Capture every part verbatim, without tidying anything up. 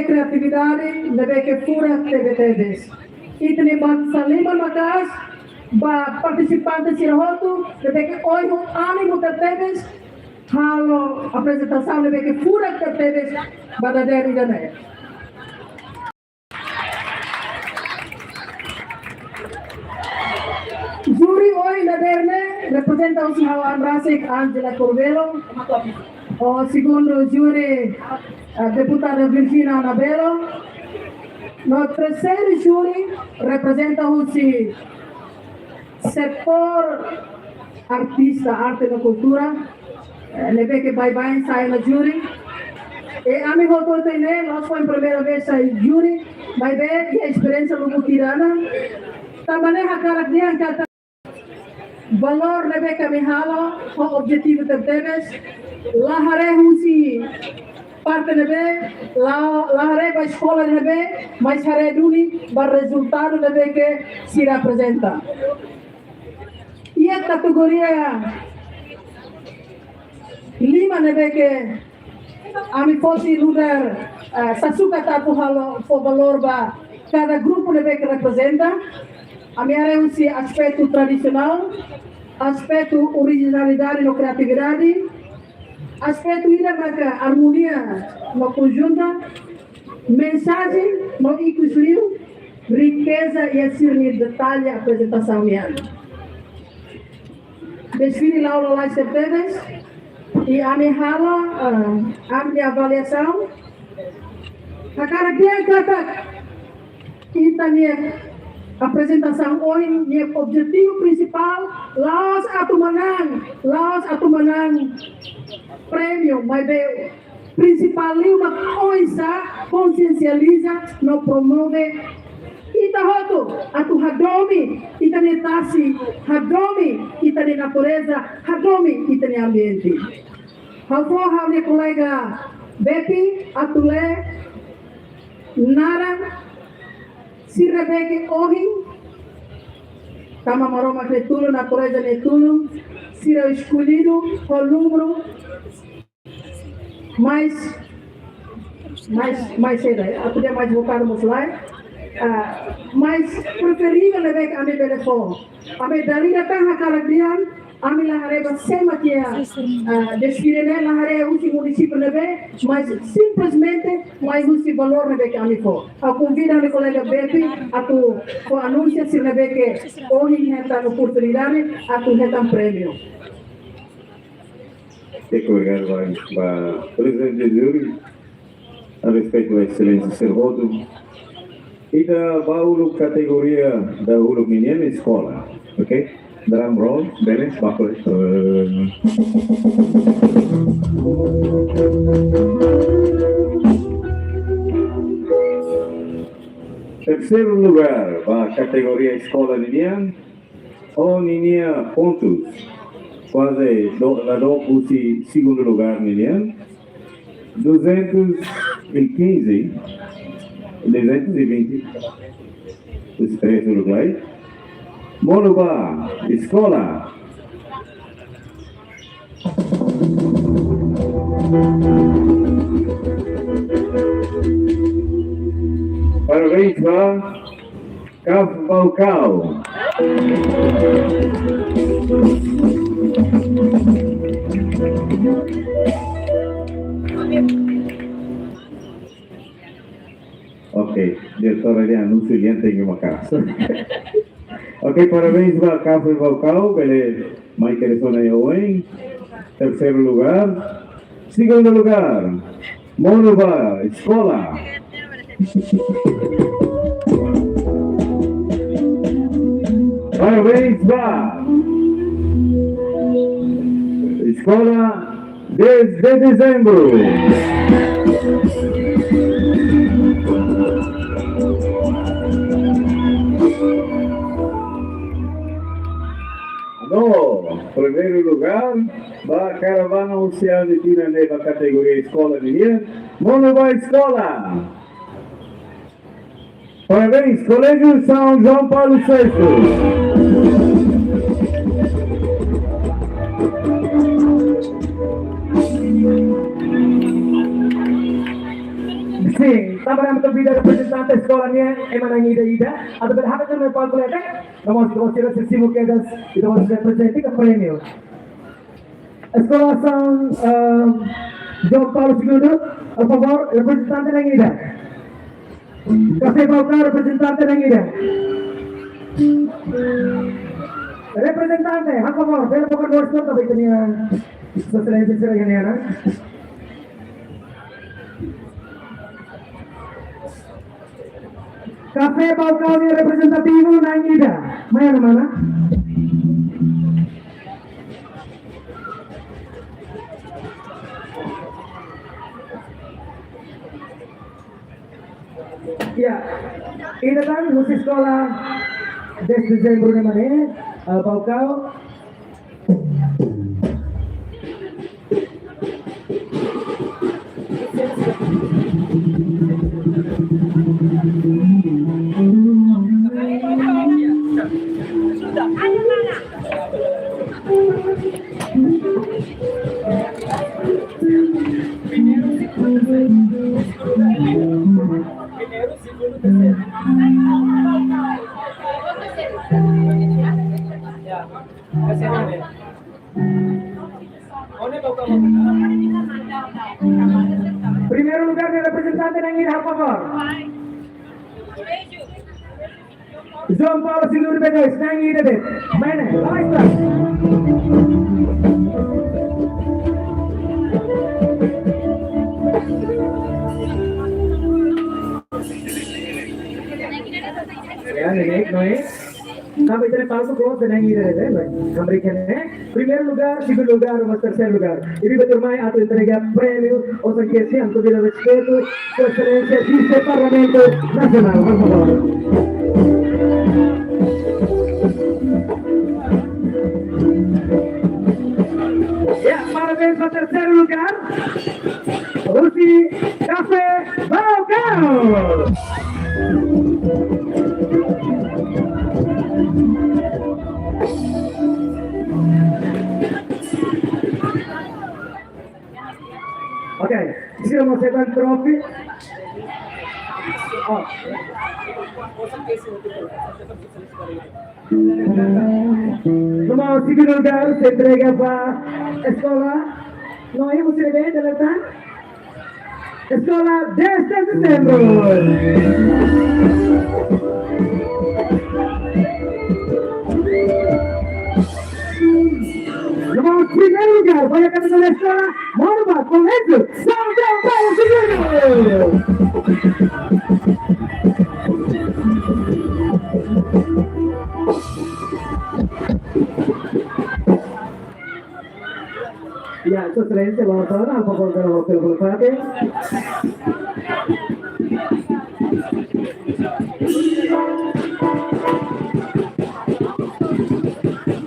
Kreatividade ne'ebé ke furak tebetebes. Ita-nia basa liman maka'as ba partisipante sira hotu, ne'ebé ke ohin ho ánimu tebetebes halo aprezentasaun ne'ebé ke furak tebetebes ba dadeer ida-ne'e. Júri ohin dadeer ne'e reprezenta husi ha'u-nia an rasik, Angela Corvelo. Ho segundu júri, eh, deputada Virginia Anabelo. No terseiru júri reprezenta husi setór artista, arte no kultura, eh, ne'ebé ke baibain sai ona júri. I ami hotu-hotu ne'e, la'ós foin primeira vez sai júri, maibé iha esperiénsia lubuk ida ona. Tanba ne'e hakarak dehan katak valór ne'ebé ke ami halo ho objetivu tebetebes, la haree husi parte ne'ebé, la, la haree ba eskola ne'ebé, mas haree duni ba rezultadu ne'ebé ke sira aprezenta. Iha kategoria lima ne'ebé ke ami foti nu'udar, eh, sasukat atu halo fó valór ba kada grupu ne'ebé ke reprezenta. Ami haree husi aspetu tradisionál, aspetu orijinalidade no kreatividade, aspetu ida maka armonia no konjunta, mensajen no ikus liu, rikeza iha sira-nia detalle aprezentasaun nian. Desfile la'o lalais tebetebes, i ami halo, eh, ami-nia avaliasaun. Hakarak dehan katak ita-nia aprezentasaun ohin nia objetivu prinsipál la'ós atu manán, la'ós atu manán prémiu, maibé prinsipál liu mak oinsá konsiensializa no promove ita hotu atu hadomi ita-nia tasi, hadomi ita-nia natureza, hadomi ita-nia ambiente. Ha'u fó ha'u-nia kolega Bepi atu lee naran sira ne'ebé ke ohin, tanba Maromak nia tulun, natureza nia tulun, sira eskolhidu ho númeru mais, mais, mais sedu, eh, atu dehan mais vokadu mós lae, ah, mais preferivel ne'ebé ke ami bele fó. Ami dala ida tan hakarak dehan, ami la haree ba sé mak iha, ah, desfile ne'e, la haree husi munisípiu ne'ebé, mas simplesmente mai husi valór ne'ebé ke ami fó. Ha'u konvida ami kolega Bepi atu fó anúnsia sira ne'ebé ke ohin hetan oportunidade atu hetan prémiu. Obrigadu ba, ba prezidente júri, a respeitu ba exelénsia sira hotu. Ita bá uluk kategoria dahuluk ninian eskola, oke? Drum roll, bele, baku. Terseiru lugár ba kategoria eskola ninian, ho ninia pontus kuaze do, la dook husi segundu lugár ninian, duzentos e quinze, duzentos e vinte, husi terseiru lugár. Monu ba eskola. Parabéns ba CAF Baucau. Oke, diretora de anúnsiu lian tenke maka'as. Oke, parabéns ba CAF Baucau, bele mai kedas ona iha oin. Terseiru lugár. Segundu lugár, monu ba eskola. Parabéns ba eskola dez de dezembro. No primeiru lugár ba karavana husi Argentina ne'e ba kategoria eskola ninian, monu ba eskola. Parabéns, Colégio São João Paulo sexto. Tanba ami konvida reprezentante eskola nian, ema na'in ida-ida, atu bele haka tun mai palku leten, no mós ita-boot sira sei simu kedas, ita-boot sira sei apresenta prémiu. Eskola São, ah, João Paulo Segundo, por favór, reprezentante na'in ida. Kafé Baucau, reprezentante na'in ida. Reprezentante, por favór, bele buka dois, tanba ita-nia Sua Exelénsia sira iha ne'e, ne'e. Kafé Baucau nia reprezentativu na'in ida. Mai ona, mana? Ya, ida tan husi eskola dez Dezembro ne'e, mana, eh, Baucau. Primeiru lugár nia reprezentante na'in ida, por favór. João Paulo Segundo B dois, na'in ida de'it. Mana, basta. Ya, ne'e, no, eh. Tanba ita-nia palku close na'in ida de'it, eh, lembrei. Tanba ita-nia primeiru lugár, segundu lugár, no mós terseiru lugár. Imi bele tuur mai atu entrega prémiu, osan kedas, ami konvida ho respeitu, Sua Exelénsia Vise Parlamentu Nasionál, por favór. Ya, parabéns ba terseiru lugár. Husi Kafé Baucau. Oke, sira mós hetan trofe. Oh. No mós segundu lugár sei entrega ba eskola. No, iha husi ne'ebé, dala ida tan? Eskola dez de Setembro. No mós primeiru lugár, ba eskola, Maun Obak, Koléjiu São João Paulo Segundo. Ya, Sua Exelénsia, boa tarde, apa kabar hotel Belfate?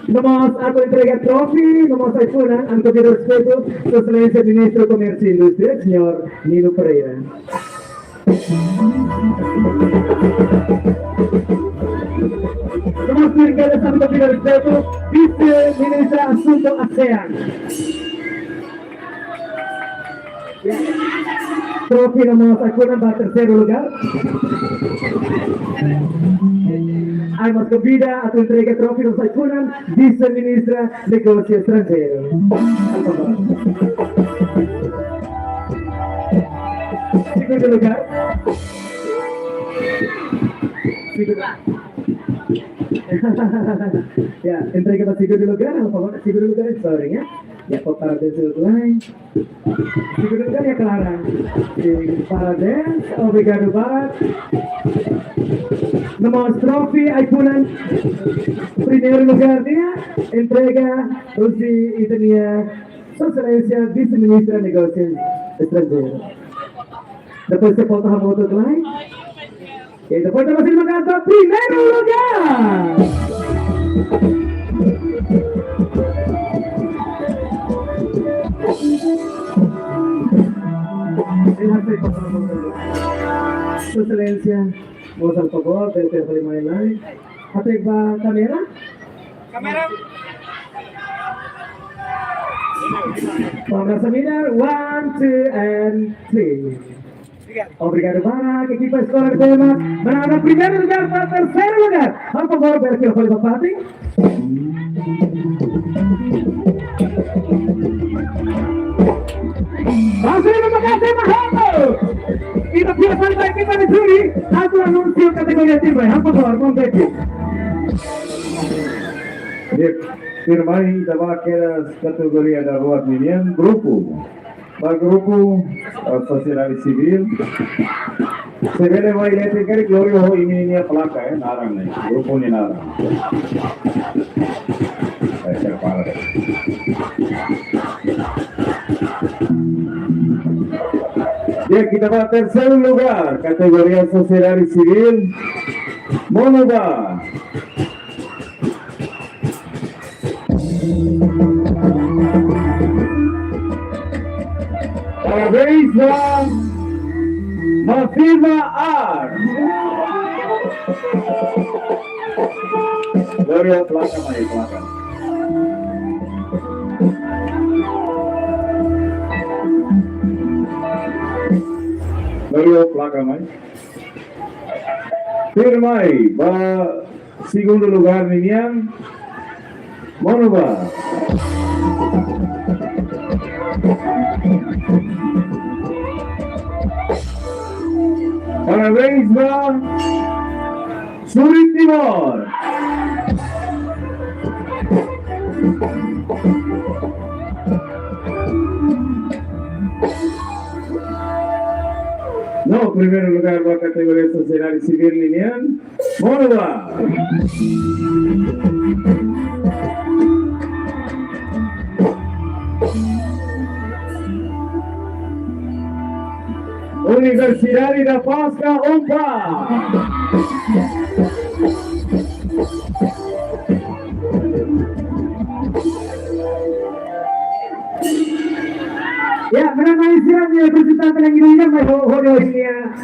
No mós atu entrega trofe, no mós ai-funan, ami konvida ho respeitu, Sua Exelénsia Ministru Komérsiu Indústria, señór Nino Pereira. No mós entrega trofe, ami konvida ho respeitu, Vise-Ministra Asuntu ASEAN. Trofe no mós ai-funan ba terseiru lugár. Ami mós konvida atu entrega trofe no mós ai-funan, Vise-Ministra Negósiu Estranjeiru. Segundu lugár. Segundu. Ya, entrega ba segundu lugár, por favór, segundu lugár, sorry, ya. Ya, por parabéns, segundu lugár. Segundu lugár iha klaran. Sin, parabéns, obrigadu barak. No mós trofe, ai-funan. Primeiru lugár nian, entrega, husi ita-nia Sua Exelénsia Vise-Ministra Negósiu Estranjeiru. Depois sei fó hamutuk lai. E depois temos uma carta primeiru lugár. Sua Exelénsia, mós favór, bele telefone mai lai. Até ba kámera. Kámera. Vamos a mirar. One, two, and three. Obrigadu barak, ekipa Eskola Demak, menang primeiru lugár ba terseiru lugár. Halo favór, bele fila fali ba fatin. Langsung terima kasih, Mahal. Ita fila fali ba ekipa juri, atu anunsiu kategoria tuirmai. Halo favór, bom dia. Baik, tuirmai ita ba kedas kategoria daruak ninian, grupu. Ba grupu, eh, sosiedade sivíl. Se bele mai leten kere Gloria ho imi-nia plaka, eh, naran ne'e. Grupu nia naran. Eh, separa. Ya, ita ba terseiru lugár, kategoria sosiedade sivíl. Monu ba. Parabéns ba Mafirma Art. Gloria, plaka mai, plaka. Gloria, plaka mai. Tuirmai ba segundu lugár ninian, monu ba. Parabéns ba Suri Timor. No, primeiru lugár ba kategoria sosiedade sivíl ninian, monu ba. Universidade da Páscoa, UNPA. Ya, menang mai sira-nia reprezentante nang ida-idak mai ho-, ho-, ho-, ya.